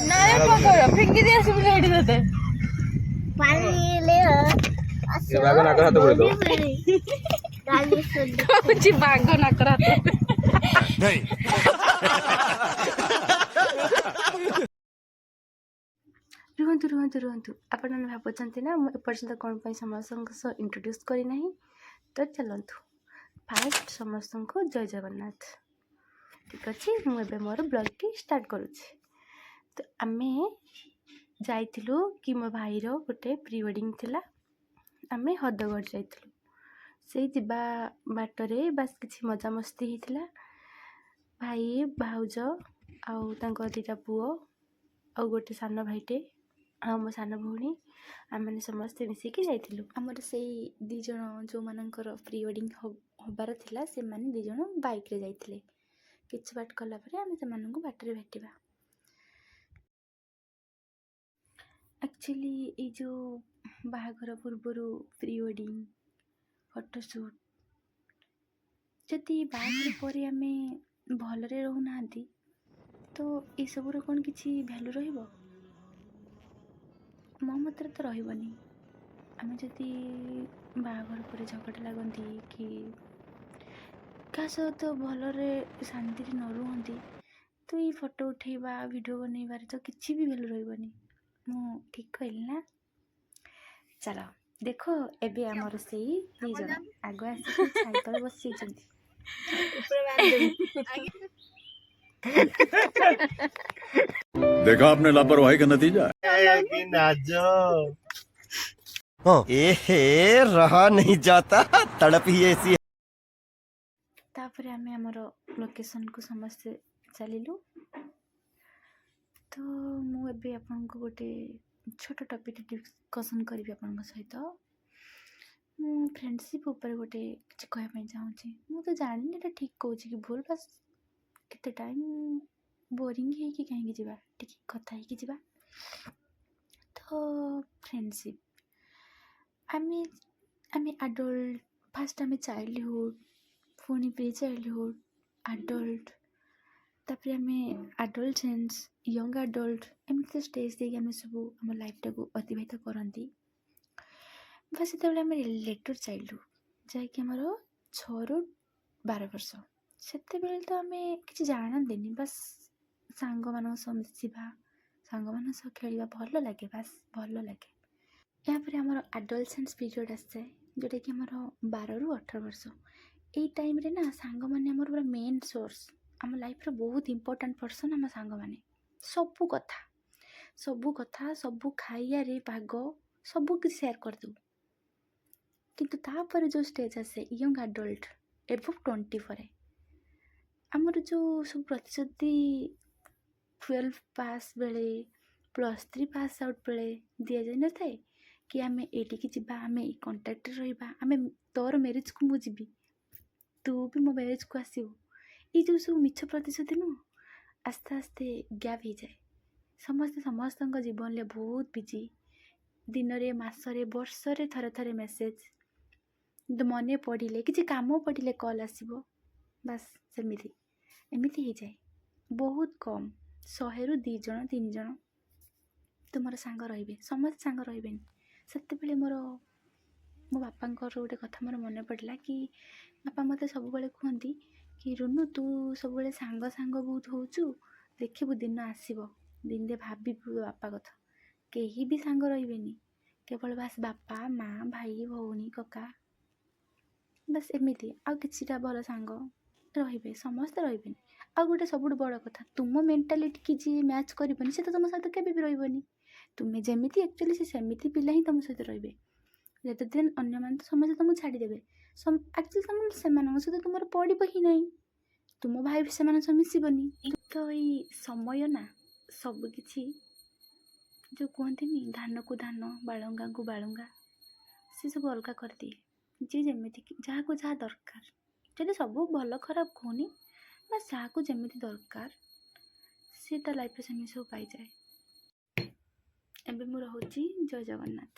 ନାଇଁ, ପକର ଫିଙ୍ଗି ଦେଇ ଆସିବୁ ସେଇଠି ତତେ। ବାଘ ନାକରେ ହାତ ପୁରେଇ ଦବ। କହୁଛି ବାଘ ନାକର ହାତ। ରୁହନ୍ତୁ, ରୁହନ୍ତୁ, ରୁହନ୍ତୁ। ଆପଣମାନେ ଭାବୁଛନ୍ତି ନା ମୁଁ ଏପର୍ଯ୍ୟନ୍ତ କ'ଣ ପାଇଁ ସମସ୍ତଙ୍କ ସହ ଇଣ୍ଟ୍ରୋଡ୍ୟୁସ୍ କରିନାହିଁ? ତ ଚାଲନ୍ତୁ, ଫାଷ୍ଟ ସମସ୍ତଙ୍କୁ ଜୟ ଜଗନ୍ନାଥ। ଠିକ୍ ଅଛି, ମୁଁ ଏବେ ମୋର ବ୍ଲଗ୍ଟି ଷ୍ଟାର୍ଟ କରୁଛି। ତ ଆମେ ଯାଇଥିଲୁ କି ମୋ ଭାଇର ଗୋଟେ ପ୍ରି ୱେଡ଼ିଂ ଥିଲା। ଆମେ ହଦଗଡ଼ ଯାଇଥିଲୁ। ସେଇ ଯିବା ବାଟରେ ବାସ୍ କିଛି ମଜାମସ୍ତି ହେଇଥିଲା। ଭାଇ, ଭାଉଜ ଆଉ ତାଙ୍କ ଦୁଇଟା ପୁଅ ଆଉ ଗୋଟେ ସାନ ଭାଇଟେ ଆଉ ମୋ ସାନ ଭଉଣୀ, ଆମେମାନେ ସମସ୍ତେ ମିଶିକି ଯାଇଥିଲୁ। ଆମର ସେଇ ଦୁଇ ଜଣ ଯେଉଁମାନଙ୍କର ପ୍ରି ୱେଡ଼ିଂ ହେବାର ଥିଲା, ସେମାନେ ଦୁଇ ଜଣ ବାଇକ୍ରେ ଯାଇଥିଲେ। କିଛି ବାଟ ଗଲା ପରେ ଆମେ ସେମାନଙ୍କୁ ବାଟରେ ଭେଟିବା। ଆକ୍ଚୁଆଲି ଏଇ ଯେଉଁ ବାହାଘର ପୂର୍ବରୁ ପ୍ରି ୱେଡ଼ିଂ ଫଟୋସୁଟ୍, ଯଦି ବାହାଘର ପରେ ଆମେ ଭଲରେ ରହୁନାହାନ୍ତି, ତ ଏସବୁର କ'ଣ କିଛି ଭ୍ୟାଲୁ ରହିବ? ମୋ ମତରେ ତ ରହିବନି। ଆମେ ଯଦି ବାହାଘର ପରେ ଝଗଡ଼ା ଲାଗନ୍ତି କି କାହା ସହିତ ଭଲରେ ଶାନ୍ତିରେ ନ ରୁହନ୍ତି, ତ ଏଇ ଫଟୋ ଉଠେଇବା, ଭିଡ଼ିଓ ବନେଇବାରେ ତ କିଛି ବି ଭ୍ୟାଲୁ ରହିବନି। ମୁଁ ଠିକ୍ କହିଲି ନା? ଚାଲ ଦେଖ, ଏବେ ଆମର ସେଇ ଦୁଇ ଜଣ ଆଗ ଆସିକି ଛାଇ ତଳେ ବସିଯାଇଛନ୍ତି। देखा आपने लापरवाही का नतीजा है। कि नाचो। एहे, रहा नहीं जाता, तड़प ही ऐसी। ତାପରେ ଆମେ ଆମର ଲୋକେସନ୍କୁ ସମସ୍ତେ ଚାଲିଲୁ। ତ ମୁଁ ଏବେ ଆପଣଙ୍କୁ ଗୋଟେ ଛୋଟ ଟପିକ୍ ଡିସ୍କସନ୍ କରିବି ଆପଣଙ୍କ ସହିତ। ମୁଁ ଫ୍ରେଣ୍ଡସିପ୍ ଉପରେ ଗୋଟେ କିଛି କହିବା ପାଇଁ ଚାହୁଁଛି। ମୁଁ ତ ଜାଣିନି ଏଇଟା ଠିକ୍ କହୁଛି କି ଭୁଲ। ବାସ୍ କେତେ ଟାଇମ୍ ବୋରିଂ ହେଇକି କାହିଁକି ଯିବା, ଟିକେ କଥା ହେଇକି ଯିବା। ତ ଫ୍ରେଣ୍ଡସିପ୍, ଆମେ ଆଡ଼ଲ୍ଟ, ଫାଷ୍ଟ ଆମେ ଚାଇଲ୍ଡହୁଡ଼୍, ପୁଣି ପ୍ରି ଚାଇଲ୍ଡହୁଡ଼୍, ଆଡ଼ଲ୍ଟ, ତାପରେ ଆମେ ଆଡ଼ଲସେନ୍ସ, ୟଙ୍ଗ ଆଡ଼ଲ୍ଟ, ଏମିତି ଷ୍ଟେଜ୍ ଦେଇକି ଆମେ ସବୁ ଆମ ଲାଇଫ୍ଟାକୁ ଅତିବାହିତ କରନ୍ତି। ବା ସେତେବେଳେ ଆମେ ଲେଟର୍ ଚାଇଲ୍ଡହୁଡ଼୍, ଯାହାକି ଆମର 6ରୁ 12 ବର୍ଷ, ସେତେବେଳେ ତ ଆମେ କିଛି ଜାଣନ୍ତିନି। ବାସ୍ ସାଙ୍ଗମାନଙ୍କ ସହ ମିଶିବା, ସାଙ୍ଗମାନଙ୍କ ସହ ଖେଳିବା ଭଲ ଲାଗେ, ବାସ୍ ଭଲ ଲାଗେ। ଏହାପରେ ଆମର ଆଡ଼ଲସେନ୍ସ ପିରିୟଡ଼ ଆସିଯାଏ, ଯେଉଁଟାକି ଆମର 12ରୁ 18 ବର୍ଷ। ଏଇ ଟାଇମ୍ରେ ନା ସାଙ୍ଗମାନେ ଆମର ପୁରା ମେନ୍ ସୋର୍ସ। ଆମ ଲାଇଫ୍ର ବହୁତ ଇମ୍ପୋର୍ଟାଣ୍ଟ ପର୍ସନ୍ ଆମ ସାଙ୍ଗମାନେ। ସବୁ କଥା, ସବୁ କଥା, ସବୁ ଖାଇବାରେ ଭାଗ, ସବୁ କିଛି ସେୟାର କରିଦେବୁ। କିନ୍ତୁ ତାପରେ ଯେଉଁ ଷ୍ଟେଜ୍ ଆସେ, ୟଙ୍ଗ ଆଡ଼ଲ୍ଟ, ଏବଭ୍ 20 ପରେ, ଆମର ଯେଉଁ ସବୁ ପ୍ରତିଶ୍ରୁତି 12 ପାସ୍ ବେଳେ, +3 ପାସ୍ ଆଉଟ୍ ବେଳେ ଦିଆଯାଇନଥାଏ କି ଆମେ ଏଇଠିକି ଯିବା, ଆମେ ଏଇ କଣ୍ଟାକ୍ଟରେ ରହିବା, ଆମେ ତୋର ମ୍ୟାରେଜ୍କୁ ମୁଁ ଯିବି, ତୁ ବି ମୋ ମ୍ୟାରେଜ୍କୁ ଆସିବୁ, ଏଇ ଯେଉଁ ସବୁ ମିଛ ପ୍ରତିଶ୍ରୁତି ନୁହଁ, ଆସ୍ତେ ଆସ୍ତେ ଗ୍ୟାପ୍ ହେଇଯାଏ। ସମସ୍ତେ ସମସ୍ତଙ୍କ ଜୀବନରେ ବହୁତ ବିଜି। ଦିନରେ, ମାସରେ, ବର୍ଷରେ ଥରେ ଥରେ ମେସେଜ୍, କିନ୍ତୁ ମନେ ପଡ଼ିଲେ, କିଛି କାମ ପଡ଼ିଲେ କଲ୍ ଆସିବ, ବାସ୍ ସେମିତି। ଏମିତି ହେଇଯାଏ। ବହୁତ କମ୍, 100ରୁ ଦୁଇ ଜଣ, ତିନି ଜଣ ତୁମର ସାଙ୍ଗ ରହିବେ, ସମସ୍ତେ ସାଙ୍ଗ ରହିବେନି। ସେତେବେଳେ ମୋର ମୋ ବାପାଙ୍କର ଗୋଟେ କଥା ମୋର ମନେ ପଡ଼ିଲା କି ବାପା ମୋତେ ସବୁବେଳେ କୁହନ୍ତି କି ରୁନୁ, ତୁ ସବୁବେଳେ ସାଙ୍ଗ ସାଙ୍ଗ ବହୁତ ହେଉଛୁ, ଦେଖିବୁ ଦିନ ଆସିବ, ଦିନେ ଭାବିବୁ ବାପା କଥା। କେହି ବି ସାଙ୍ଗ ରହିବେନି, କେବଳ ବାସ୍ ବାପା, ମା, ଭାଇ, ଭଉଣୀ, କକା, ବାସ୍ ଏମିତି ଆଉ କିଛିଟା ଭଲ ସାଙ୍ଗ ରହିବେ, ସମସ୍ତେ ରହିବେନି। ଆଉ ଗୋଟେ ସବୁଠୁ ବଡ଼ କଥା, ତୁମ ମେଣ୍ଟାଲିଟିକି ଯିଏ ମ୍ୟାଚ୍ କରିବନି, ସେ ତ ତୁମ ସହିତ କେବେ ବି ରହିବନି। ତୁମେ ଯେମିତି ଆକ୍ଚୁଆଲି, ସେ ସେମିତି ପିଲା ହିଁ ତୁମ ସହିତ ରହିବେ। ଯେତେ ଦିନ ଅନ୍ୟମାନେ ତ ସମସ୍ତେ ତୁମକୁ ଛାଡ଼ିଦେବେ। ଆକ୍ଚୁଆଲି ତୁମ ସେମାନଙ୍କ ସହିତ ତୁମର ପଡ଼ିବ ହିଁ ନାହିଁ, ତୁମ ଭାଇ ବି ସେମାନଙ୍କ ସହ ମିଶିବନି। ତ ଏଇ ସମୟ ନା ସବୁକିଛି, ଯେଉଁ କୁହନ୍ତିନି ଧାନକୁ ଧାନ, ବାଳୁଙ୍ଗାକୁ ବାଳୁଙ୍ଗା, ସେ ସବୁ ଅଲଗା କରିଦିଏ। ଯିଏ ଯେମିତି ଯାହାକୁ ଯାହା ଦରକାର, ଯଦି ସବୁ ଭଲ ଖରାପ କହୁନି, ବାସ୍ ଯାହାକୁ ଯେମିତି ଦରକାର, ସେ ତା ଲାଇଫ୍ରେ ସେମିତି ସବୁ ପାଇଯାଏ। ଏବେ ମୁଁ ରହୁଛି। ଜୟ ଜଗନ୍ନାଥ।